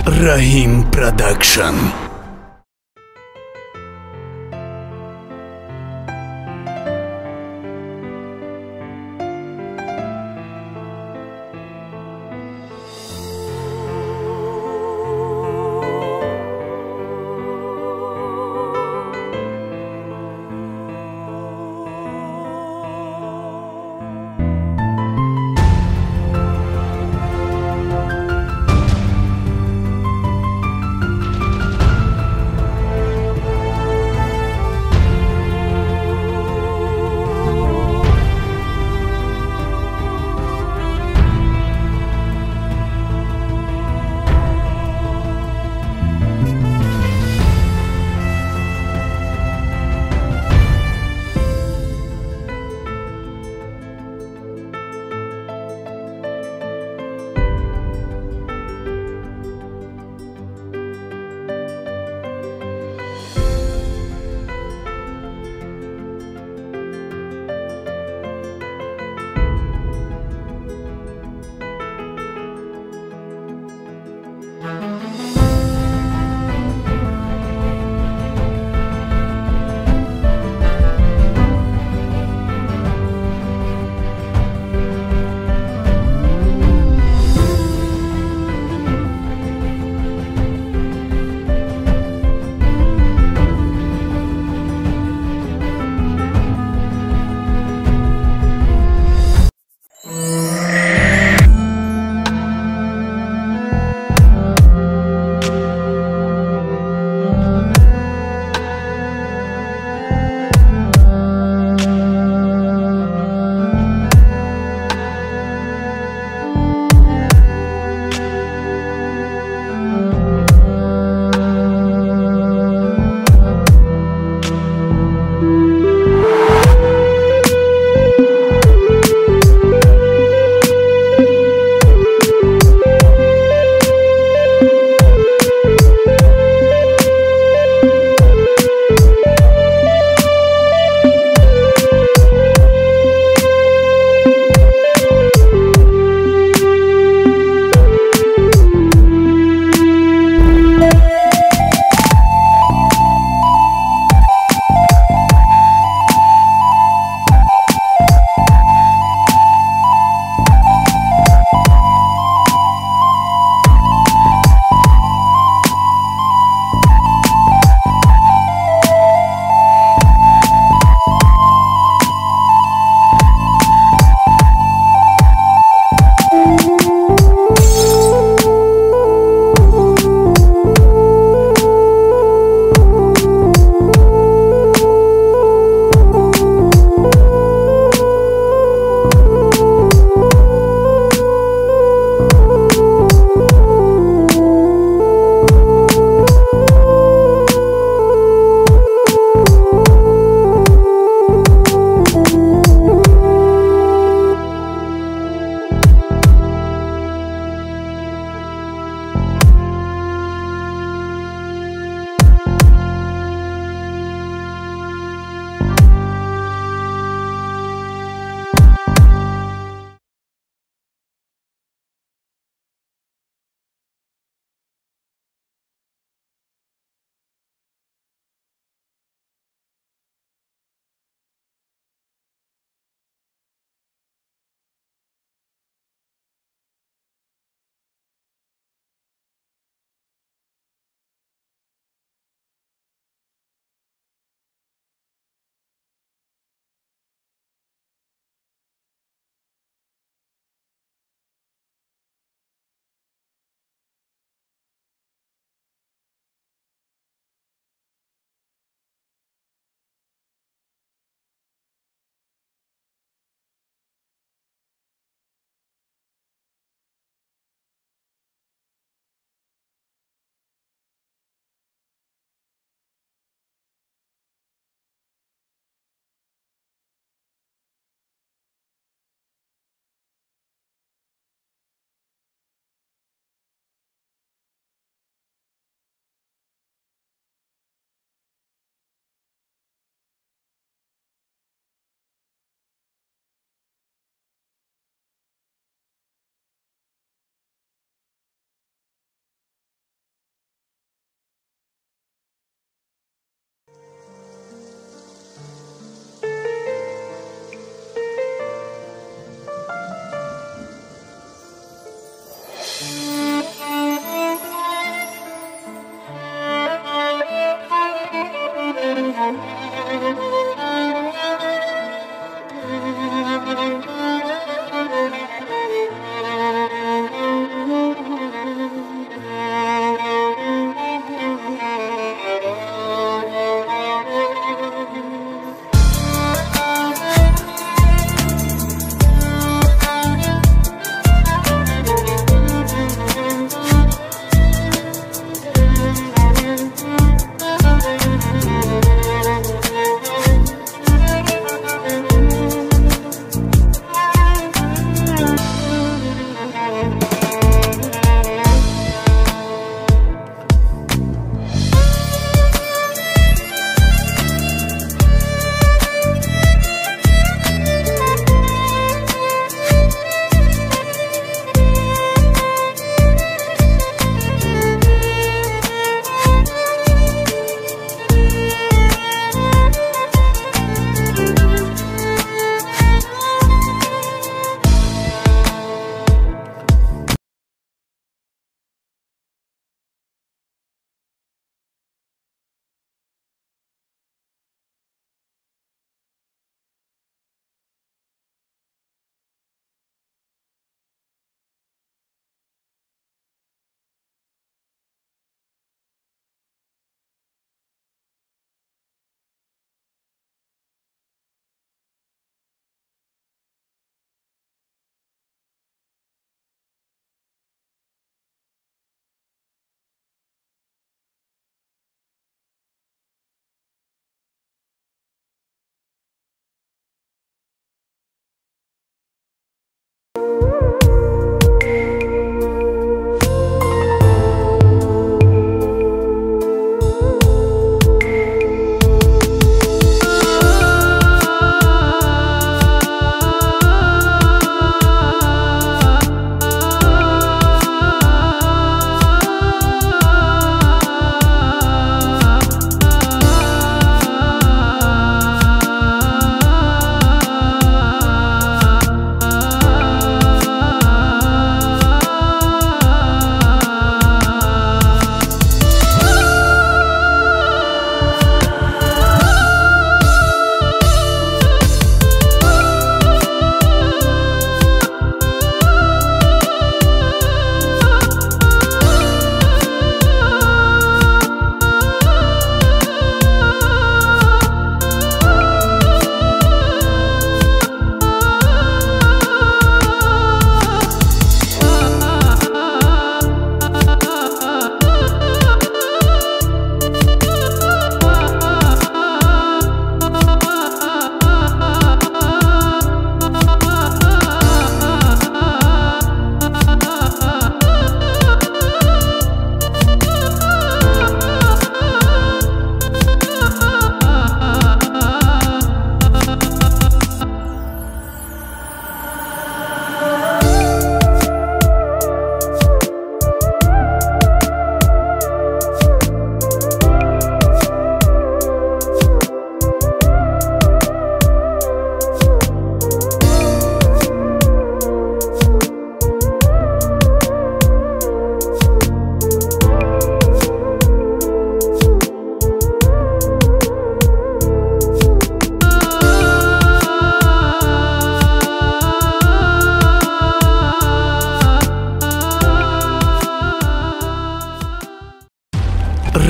Раҳим Продакшн.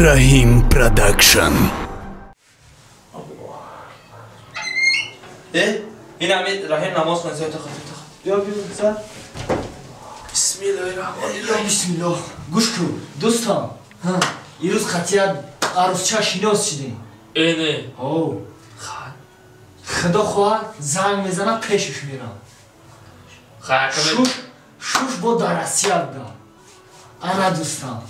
Rahim Production. این همین رحیم نماز خواند. تا خاطر بیا بیا بسم الله الرحمن الرحیم. بسم الله. گوش کن دوستان، یه روز قطعیت عروسچه شناس شدیم. اینه او خدا خواه زنگ میزنم پیشش میرم. شوش با درسیت دا انا دوستان.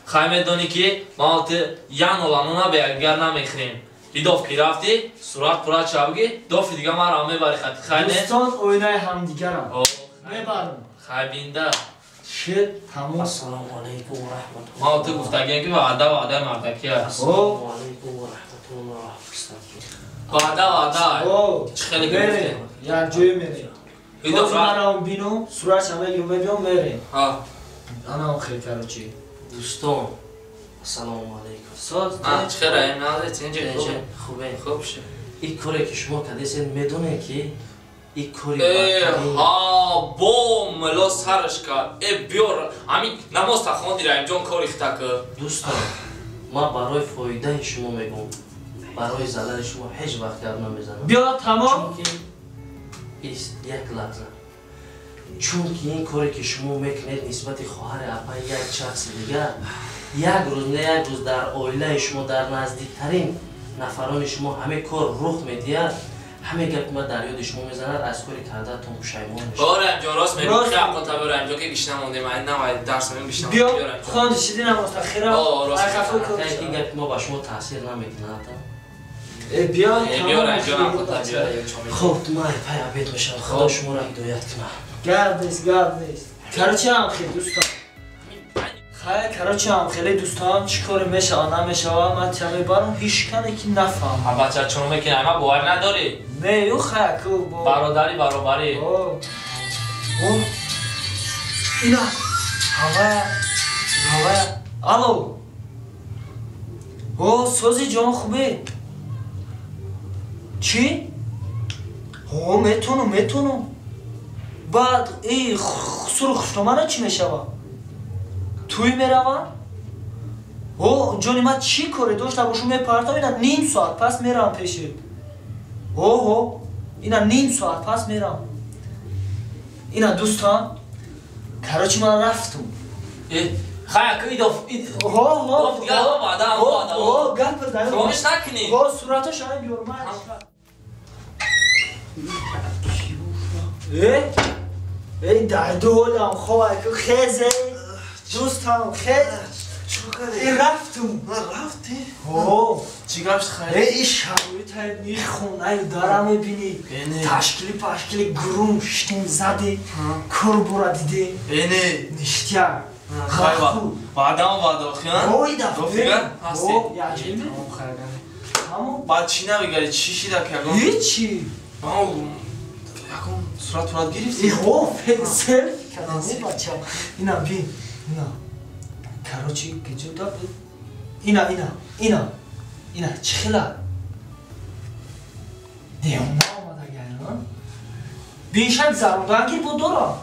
خواهی میدانی که ما آلت یان olanına به اگر نمیخریم. دیدوف کی رفتی صورت پورا چابگی دوف دیگه ما را میبری خط خیلی دوستان اوینای هم دیگرم میبرم. خیلی بینده شد تمام. السلام علیکم و رحمت الله. ما تو گفتگی که وعده وعده مردکی است. السلام علیکم و رحمت الله. وعده وعده چه خیلی گفتی یک جای میره. دیدوف من بینم صورت همه یومه بیام میره. ها انا هم خیلی کراچی دوستان Ассалому алайкум. Соз. Чӣ хел раим назе тинҷи хубе. Хуб ши. Ин коре ки шумо кардесен медонед ки ин кори ҳа бо мило сараш кард. Биёр ҳамин намоз та хонди Раимҷон кори хита кӣ. Дӯстон, ман барои фоидаи шумо мегӯм. Барои залари шумо ҳеҷ вақт гап намезанам. Биё тамом. Чунки як лаҳза. Чунки ин коре ки шумо мекунед нисбати хоҳари апаи як шахси дигар, як рӯз не як рӯз дар оилаи шумо, дар наздиктарин нафарони шумо ҳаме кор рух медиҳад, ҳаме гапи ман дар ёди шумо мезанад, аз кори кардаатон пушаймон мешавад. Раимҷон рост мегӯ, хиақота биё Раимҷон ки гишна мондем, ай навай дарс мем гишна мондем. Биё хонди шиди намоз тахира. Ин гапи мо ба шумо таъсир намекунад. Биё биё Раимҷон ақота биё. Хуб, ман пай обед мешавам. Худо шуморо ҳидоят кунад. Гап нест, гап нест. Короче ҳам хел дӯстон. Хай, короче ҳам хеле дӯстон, чӣ коре мешава намешава, ман тя мебарам, ҳеҷ кане ки нафаҳмам. Бача чун мекунӣ, ама бовар надорӣ? Не, ю хай ку бо. Бародарӣ баробарӣ. О. Ина. Ҳава. Ҳава. Алло. О, сози ҷон хубе. Чӣ? О, метонам, метонам. Баъд суру хушномана чӣ мешава? Туй меравам? О, ҷони ман чӣ коре дошта бошу мепартам, ина ним соат пас меравам пешет. Оҳо, ина ним соат пас меравам. Ина дӯстон, короче ман рафтум. Хай, ку идоф. Ҳо, ҳо, ҳо, гап дар. Фаромӯш накунӣ. Ҳо, сураташ ҳамин биёр ман. Эй, дайду ҳолам хоб ку хезе. Дӯстам, хез. Чӣ рафтум. Рафтӣ? Ҳо. Чӣ гап шуд хайр? Эй, ин шароита ни хонаю дара мебинӣ. Ташкили пашкили грум шитем заде, кор бора диде. Эне. Ништя. Хай ваъдамо ваъда охиан? Ой дафъа. Ҳастӣ. Баъд чӣ навигари? Чӣ шида ки ягон? Ҳечи. Ягон сурат сурат гирифтӣ? Ҳо, селфи кардам бача. Ина бин. Ина. Короче, киҷо да буд? Ина, ина, ина. Ина, чӣ хела? Девона омада гайрон. Биншак заруданги бо дорам.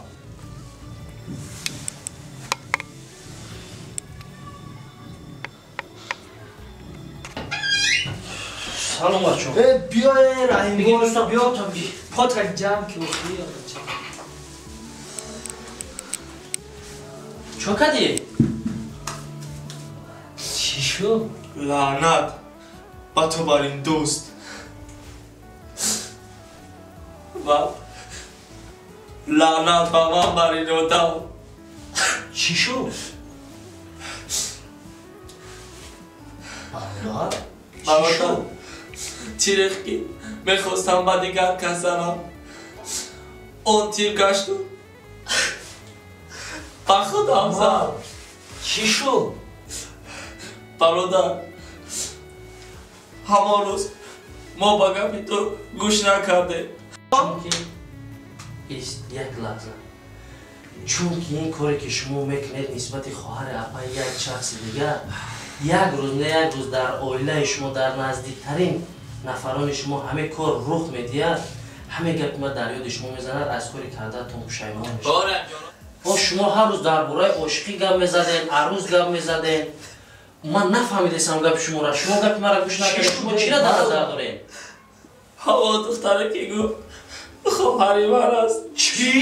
Салом бачо. Биё Раҳим, биё то потак ҷамъ ки охи бача. Чо кардӣ? Чӣ шуд? Лаънат ба ту бар ин дӯст. Ва лаънат ба ман бар ин одам. Чӣ шуд? Бародар? Чӣ шуд? Тирех ки мехостам ба дигар кас занам, он тир гашту ба худам зад. Чӣ шуд? Бародар, ҳамон рӯз мо ба гапи ту гӯш накардем. Чунки як лаҳза. Чунки ин коре ки шумо мекунед нисбати хоҳари апаи як шахси дигар, як рӯз не як рӯз дар оилаи шумо, дар наздиктарин нафарони шумо ҳаме кор рух медиҳад, ҳаме гапи ман дар ёди шумо мезанад, аз кори кардаатон пушаймон мешавад. О, шумо ҳар рӯз дар бораи ошиқӣ гап мезадем, арӯз гап мезадем. Ман нафаҳмидесам гапи шуморо. Шумо гапи маро гӯш накардед. Шумо чиро дар назар доред? Ҳаво духтаре ки гуфт хоҳари ман аст. Чӣ?